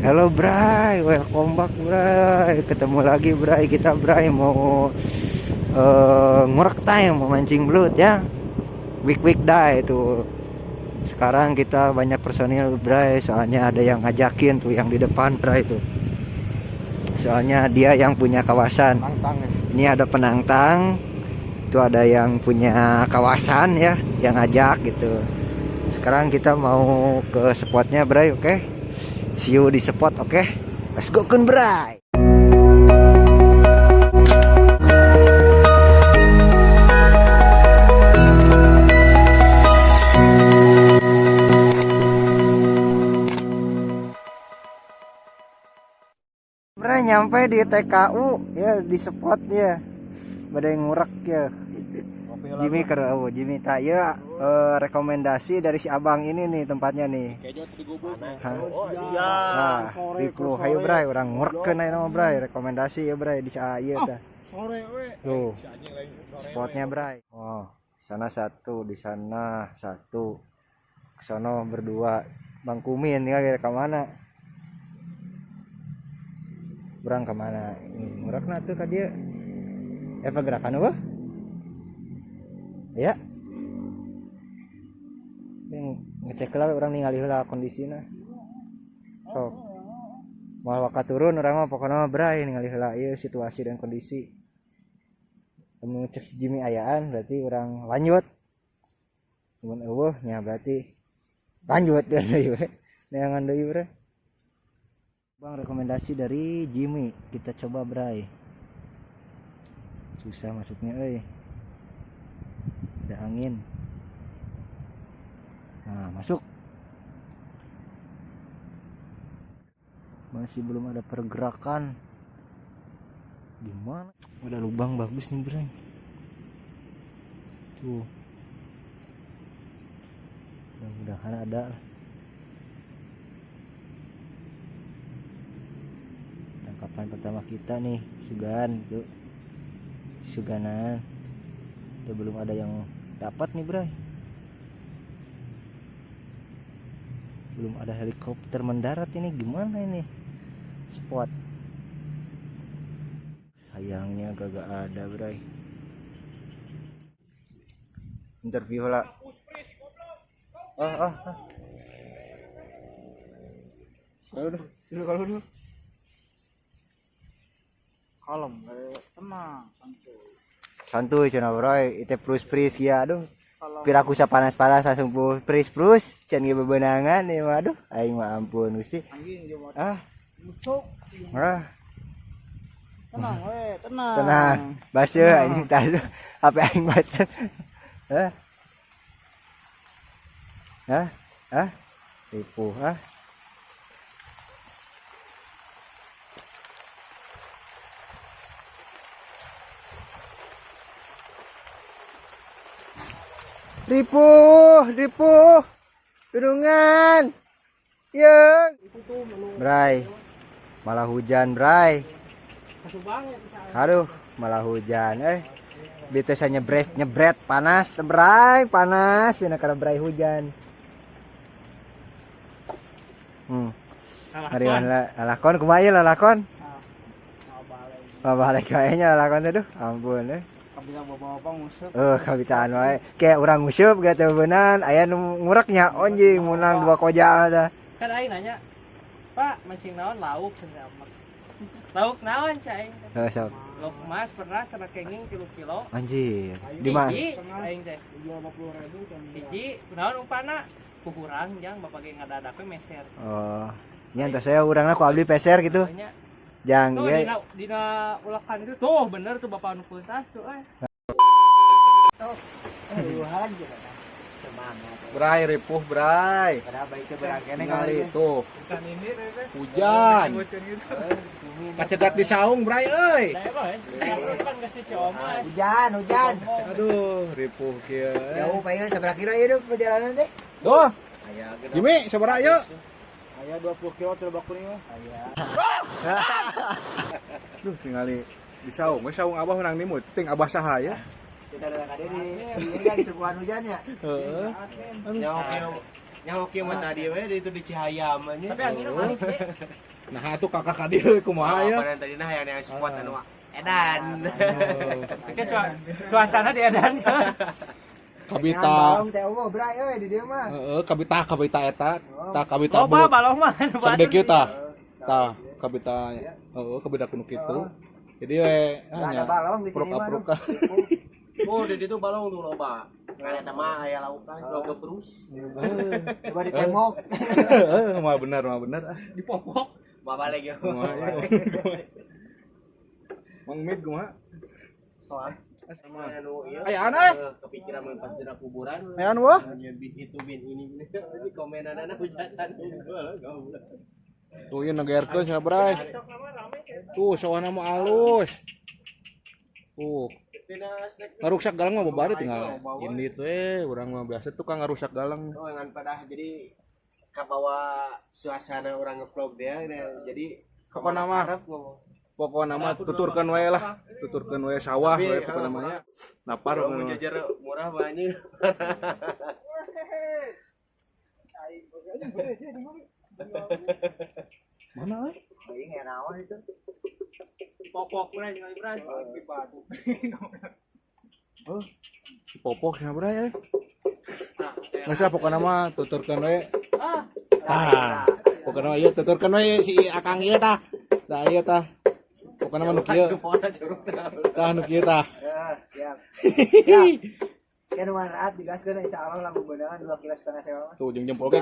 Halo Bray, welcome back Bray. Ketemu lagi Bray, kita Bray mau ngurek time, mau mancing belut ya. Week week day itu. Sekarang kita banyak personil Bray, soalnya ada yang ngajakin tuh yang di depan Bray tuh. Soalnya dia yang punya kawasan. Ini ada penantang, itu ada yang punya kawasan ya, yang ngajak gitu. Sekarang kita mau ke spotnya Bray, oke? Okay? See you di spot, oke? Okay? Let's go kun Bray. Bray nyampe di TKU ya, di spot ya. Badai ngurek ya. Jimmy kerau, Jimmy tak ya, rekomendasi dari si abang ini nih tempatnya nih. Oh, siap. Nah, ripu hayu Bray, urang ngurek aya nama Bray, rekomendasi ya Bray di ieu tah. Sore we. Tuh. Spotnya Bray. Oh, sana satu, di sana satu. Ke sono berdua. Bang Kumin ya kira ke mana? Urang kemana? Ngurekna tuh ka dia. Eh, pergerakan apa? Ya. Yang ngecek lah urang ningali heula kondisina. Sok. Moal waka turun urang mah pokoknya mah Bray ningali heula ieu situasi dan kondisi. Lamun ngecek si Jimmy ayaan berarti urang lanjut. Mun euweuh nya berarti lanjut dan deui we. Neangan deui Bray. Bang, rekomendasi dari Jimmy, kita coba Bray. Susah masuknya euy. Ada angin. Nah, masuk. Masih belum ada pergerakan. Di mana? Ada lubang bagus nih, Bray. Tuh. Mudah-mudahan ada lah. Tangkapan pertama kita nih, sugan tuh. Suganan. Udah belum ada yang dapat nih, Bray. Belum ada helikopter mendarat, ini gimana ini? Spot. Sayangnya gak ada, Bray. Interview lah. Ah, ah, ah. Kalau dulu, dulu kalau dulu. Kalem, tenang, santuy. Santuy cenah Bray, itu plus pris ya aduh. Kalem. Piraku panas-panas langsung pris plus can ge bebenangan ieu mah aduh aing mah ampun Gusti. Anjing dia mau Ah, mucuk. ah, Tenang we, tenang. Tenang. Baseuh anjing tas HP aing baseuh. Hah? Hah? Hah? Tipu, ah. Ripuh, ripuh. Tulungan. Ya. Bray. Malah hujan, Bray. Aduh, malah hujan eh. Biasa nyebret, nyebret panas, Bray, panas. Ini karena Bray hujan. Hari lah, lalakon kumaha ieu lalakon? Balik kayaknya lalakon teh duh, ampun eh. Kabita bapak-bapak nguseup. Eh, kabitaan wae. Kayak urang nguseup gak teu beunang, aya nu ngureknya anjing menang dua koja tah. Kan aing nanya, "Pak, mancing naon lauk cenah amak." Lauk naon cai aing teh? Heuh, sok. Lauk emas pernah cenah kenging 3 kilo. Anjir. Di mana? Hiji aing teh. 50.000 kan. Hiji naon umpana? Kukurang jang bapak ge ngadadak we meser. Oh. Nya entos saya urangna ku abdi peser gitu. Nya. Jang Tuh ieu. dina ulakan itu tuh bener tuh bapak anu kultas tuh eh. Semangat. Bray, ripuh Bray. Padahal baiknya berangkene Ningali tuh Pisan ini teh. hujan. Kacegat di saung Bray euy. Nah, kan geus si Ciomas. Hujan, hujan. Aduh, ripuh kieu. Jauh palingan sabaraha kilo ieu duh perjalanan teh? Duh. Jimmy, sabaraha ieu? Aya 20 kilo tilbak kuning mah. Duh, tingali di saung. We saung abah menang nimut. Ting abah saha ya? Kita datang ka dieu di ini kan di suguhan hujan ya. Heeh. Nyaho kieu mah tadi we itu di Cihayam nya. Tapi anginna balik deh. Nah atuh kakak ka dieu kumaha ya. Apa tadi nah yang spot anu edan. Oke, cuacana di edan. Kabita. Balong teh eueuh bray euy di dieu mah. Heeh, kabita kabita eta. Tah kabita Loba balong mah. Sagede kieu tah. Tah kabita heeh kabita kuno kitu. Jadi we Nggak ada balong di sini mah. Apruk. Oh, di ditu balong tuh loba. Kan eta mah aya laukan, loba terus. Coba di tembok. Heeh, mah bener ah. Dipopok. Bawa balik ya. Kumaha ya. Mang Mid kumaha? Soal anu ieu. Aya aneh. Kepikiran mun pas dina kuburan. Aya anu wah. Hanya bin itu bin ini. Ini komenanana hujatan. Tuh ieu negerkeun cenah bray. Tuh sawahna mah alus. Tuh, ngarusak galang mah babari tinggal. Ini tuh urang mah biasa tukang ngarusak galang. Oh, ngan pada jadi kabawa suasana orang ngevlog dia nah, jadi Pokona mah pokona mah tuturkeun wae lah, tuturkeun wae sawah wae pokona mah nya. Napar Kalau mau jajar murah banyak. Mana euy? Aing ya naon itu. Popok bray, tinggal bray. Oh, popok cenah bray euy. Nah, Geus lah pokona mah tuturkeun wae. ah, Tah, pokona mah ieu tuturkeun wae si Akang ieu tah. Tah ieu tah. Pokona mah nu kieu. Tah nu kieu tah. Ya, siap. Siap. Ya nu manfaat digaskeun insyaallah lamun beunangan 2,5 kilo sewa mah. Tuh jeung jempol ge.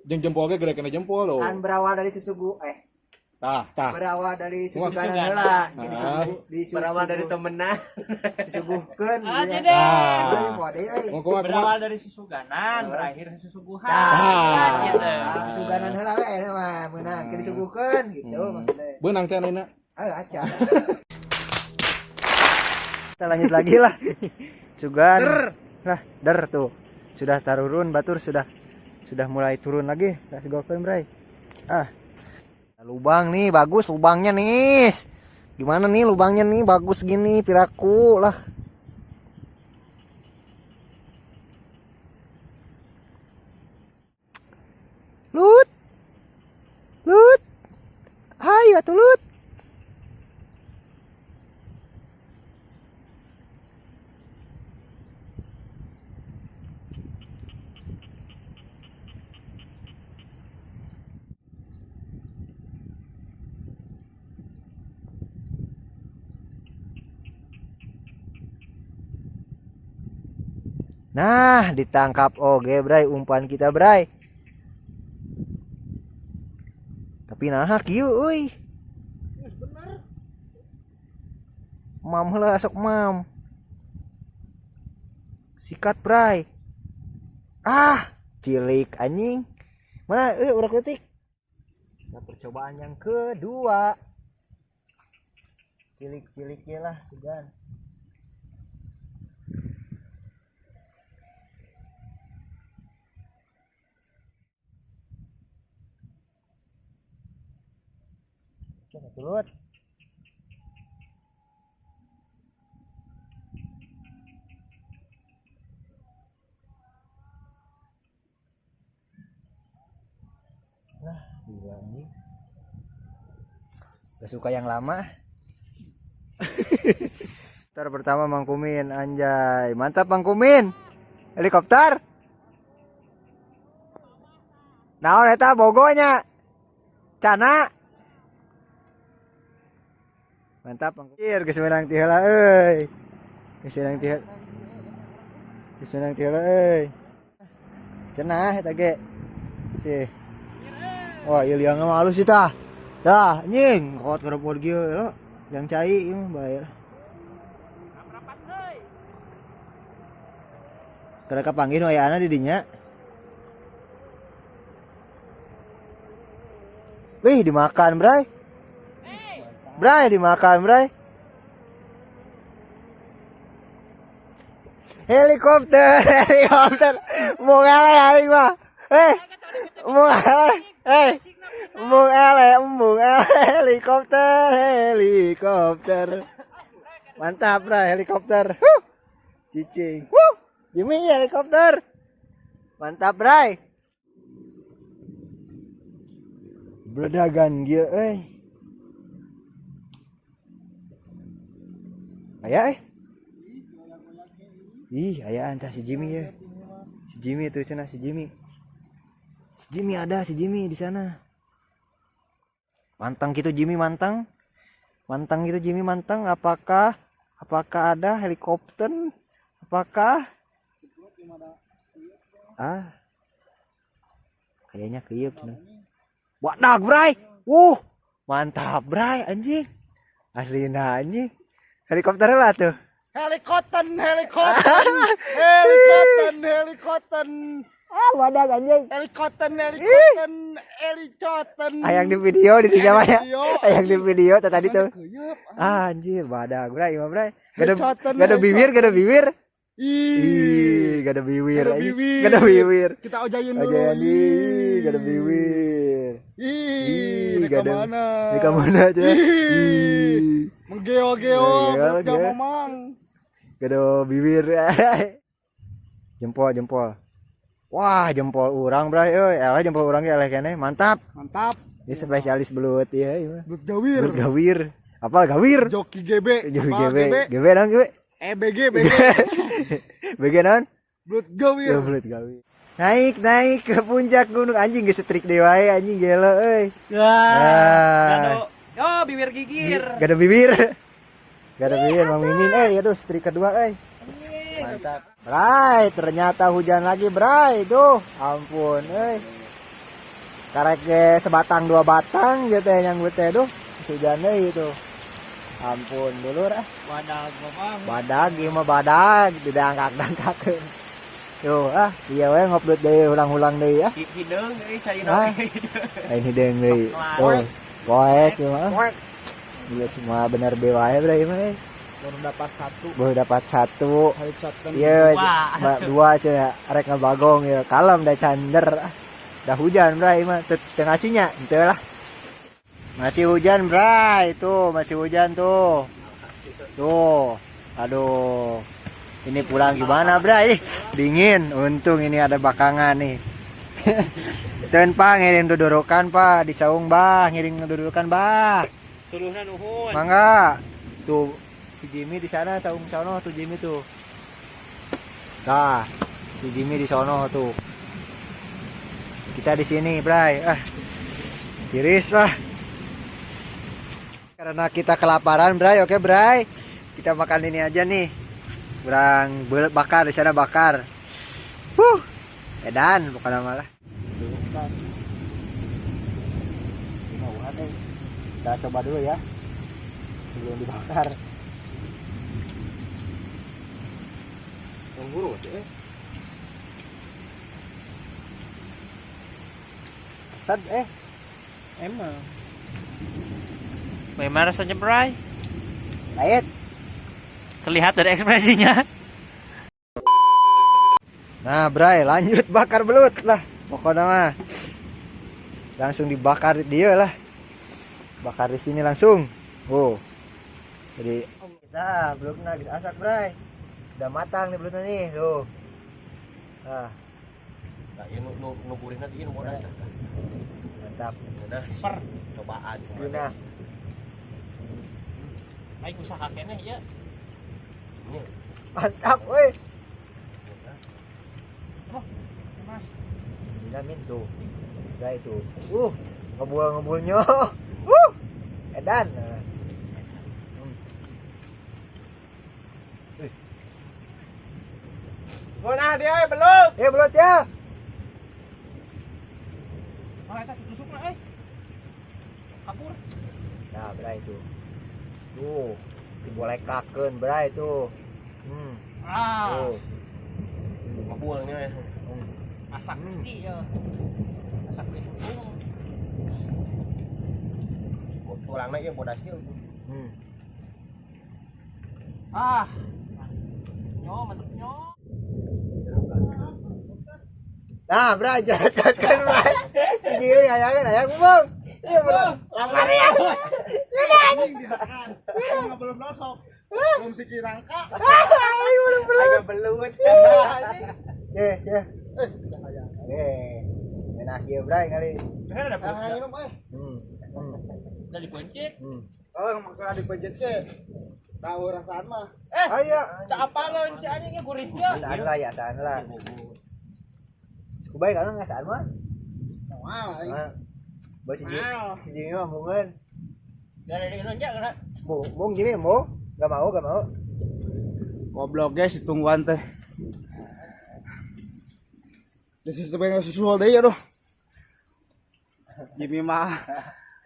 Jeung jempol ge gede kena jempol loh. Kan berawal dari susugu Tah, tah. berawal dari susuganan Susuganan. heula, Ah. disugu Berawal dari temenan. disuguhkeun Ah, gitu ya. tidak. Euy, moal deui euy. Mau kumaha kumaha? Berawal dari susuganan, berakhir susuguhan. Tah. Gitu. Susuganan heula we eta mah meunang ke disuguhkeun gitu maksudnya. Beunang teh ayeuna. Ayo aca. Kita lanjut lagi lah. Sugan. Lah, der tuh. Sudah tarurun batur sudah mulai turun lagi. Let's go bray. Ah. Lubang nih bagus lubangnya nih. Gimana nih lubangnya nih bagus gini piraku lah. Lut. Lut. Ayo atuh Lut. Nah, ditangkap oge bray umpan kita bray. Tapi nah kieu euy. Mam heula sok mam. Sikat bray. Ah, cilik anjing. Mana euy urak leutik. Nah, percobaan yang kedua. Cilik-cilik lah sugan. Tulut. Nah, gila nih. Gak suka yang lama. Helikopter pertama Mang Kumin, anjay. Mantap Mang Kumin. Helikopter. Naon eta bogonya? Cana. Mantap Mang Kumin. Geus meunang ti heula euy. Geus meunang ti heula. Geus meunang ti heula euy. Cenah eta ge. Sih. Wah, ieu liangna mah halus sih tah. Tah, anjing, kot kerepot kieu lo. Yang cai ieu mah bae lah. Kada kapanggih nu ayana di dinya. Wih, dimakan, Bray. Bray, dimakan, Bray. Helikopter, helikopter. Mau eleh aing mah. Mau eleh. Embung eleh, embung eleh, helikopter, helikopter. Mantap, Bray, helikopter. Huh. Cicing. Huh. Jimmy helikopter. Mantap, Bray. Bledagan dia euy. Aya eh. Ih, aya entah si Jimmy ya. Si Jimmy tuh cenah si Jimmy. Si Jimmy ada, si Jimmy di sana. Mantang gitu Jimmy mantang. Mantang gitu Jimmy mantang. Apakah apakah ada helikopter? Apakah? Ah. Kayaknya keyeup cenah. Wadah, Bray. Mantap, Bray, anjing. Aslina anjing. Helikopter lah tuh. Helikopter, helikopter, helikopter, helikopter, Ah, wadah anjing. helikopter, helikopter, helikopter. Ayang di video di dinya mah ya. Video. Ayang di video tadi tuh. Keyeup. Ah, anjir, badak, Bray, mah Bray. Gak ada Headshot-an, gak ada bibir, gak ada bibir. Ih, Ih, gak ada bibir. Gak ada anjing. bibir. Gak ada bibir. Kita ojayin dulu. Aja nih, gak ada bibir. Ih, Ih, gak gak ada. mana? Ini ke mana aja? Ih. Menggeo-geo, Menggeo, belut geo. mamang. Gak ada bibir. Jempol, jempol. Wah, jempol urang, Bray. Euy, eleh jempol urang ge eleh keneh. Mantap. Mantap. Ini spesialis belut ya, ieu mah. Belut gawir. Belut gawir. Apal gawir? Joki GB. Joki Apa GB. GB naon GB? Eh BG BG. BG naon? Belut gawir. Ya belut gawir. Naik, naik ke puncak gunung anjing geus setrik deui wae anjing gelo euy. Wah. Ah. Oh, bibir gigir. Gak ada bibir. Gak ada bibir Mang Mimin. Eh, aduh strik kedua euy. Mantap. Bray, ternyata hujan lagi, Bray. Tuh, ampun euy. Karek ge sebatang dua batang gitu ya yang teh duh. Hujan deui itu. Ampun dulur ah. Wadah, mamang. Badag ieu mah badag didangkak-dangkakeun. Tuh, ah, iya we ngupload deui ulang-ulang deui ah. Hideung euy cai Ah. Lain hideung deui. Tuh, poek ieu mah. Poek. Iya semua bener be wae bray mah. eh. Baru dapat satu. Baru dapat satu. Helikopter. Iya, Dua. dua aja rek ngabagong ya. Kalem dah cander. Dah hujan bray mah teu ngacinya, henteu lah. Masih hujan bray, tuh masih hujan tuh. Tuh. Aduh. Ini pulang gimana bray? Ih, dingin. Untung ini ada bakangan nih. Ten pak ngiring dudurukan pak di saung bah ngiring dudurukan bah. Suluhna nuhun. Mangga. Tuh si Jimmy di sana saung sono tuh Jimmy tuh. Nah, si Jimmy di sono tuh. Kita di sini, Bray. Ah. Tiris lah. Karena kita kelaparan, Bray. Oke, Bray. Kita makan ini aja nih. Berang bakar di sana bakar. Huh. Edan bukan malah. Kita coba dulu ya. Sebelum dibakar. Tunggu eh. Pesat eh. Emang. Bagaimana rasanya, Bray? Pahit. Terlihat dari ekspresinya. Nah, Bray, lanjut bakar belut lah. Pokoknya mah langsung dibakar dia lah. Bakar di sini langsung. Oh. Jadi kita belutna geus asak, Bray. Udah matang nih belutnya nih, tuh. Nah, Nah, ieu nu nu nu gurihna ieu nu bodas. mantap. Nah, Per. cobaan Guna. Aing usaha keneh ya. Mantap, woi. Mas. Bismillah min tuh. Udah itu. Ngebul-ngebulnya. Edan. Hmm. Nah, dia belum. Eh, belut ya. Oh, eta ditusukna euy. Kapur. Nah, Bray itu. Tuh, dibolekakeun Bray tuh. Ah, Tuh. Ngebulnya ya. Masak mesti ya. Masak deui untung. Tulangna ieu bodasnya. Ah. Nyo, mantep nyo. Nah, Bray, jelaskan Bray. Si Jimmy hayangan hayang bang. Iya, bro. Lapar ya. Anjing dihakan. Emang belum nosok. Belum siki rangka. Aing belum belum. Agak belut. Ye, ye. Eh, enak ya, Bray kali. Kan ada Ah, minum eh. Udah dipencet. Oh, maksudnya dipencet ke. Tahu rasaan mah. Eh, Ayo. tak apa lo si anjingnya guritnya. Asaan lah ya, asaan lah. Kubay kalau nggak asaan mah. Moal aing. Ah. Bos si Jimmy, Moal. si Jimmy mah mungkin. Gak ada yang nonjak kan? Bung, bung Jimmy mau? Gak mau, gak mau. Goblok guys, ditungguan teh. Di situ pengen susul deui aduh. Jimmy mah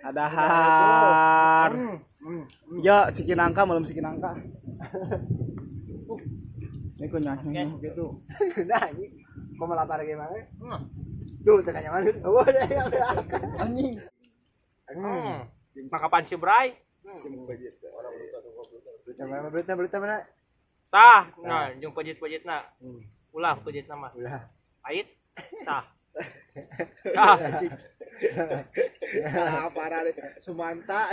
ada har. Ya, si kinangka malam si kinangka. Ini kok nyanyi gitu. Nah, ini kok melapar gimana? Duh, tekannya mana? Oh, ya, Anjing. Hmm. Makapan si Bray. Mana, belut belut mana? Tah, nah, jeung pejit-pejitna. Ulah pejitna mah. Ulah. Pahit. Tah. Tah. Ah, parah deh. Sumanta.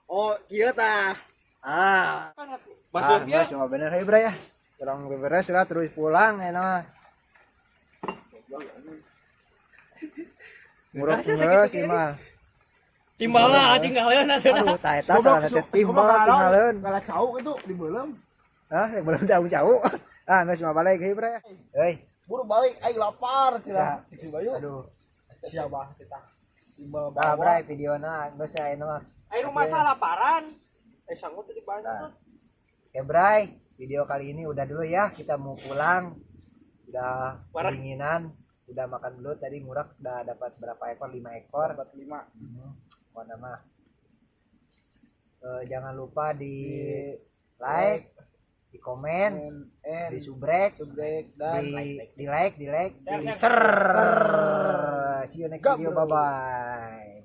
Oh, kieu tah. Ah. Ah, Masuknya. mas, cuma bener hei bray ya. Kurang beres lah terus pulang ya mah. Murah geus sih mah. Timbal lah anjing ngaleun atuh. Aduh, tah eta salah teh timbal tinggalin. Kalah cau itu di belum. Hah, belum jauh-jauh. Ah, geus mah balik hei bray. Hei, Buru balik aing lapar cenah. Si Bayu. aduh. Siapa kita? Timbal Nah, bray videona geus aya mah. Ayo rumah laparan. Eh sanggup tadi banyak. Nah. Oke, Bray, video kali ini udah dulu ya. Kita mau pulang. Udah Warak. kedinginan, udah makan dulu tadi ngurak udah dapat berapa ekor? 5 ekor. Dapat 5. Pokoknya mah. Jangan lupa di like, di komen, And di subrek, subrek dan di like, di like, di Share, share. See you next video, bye bye.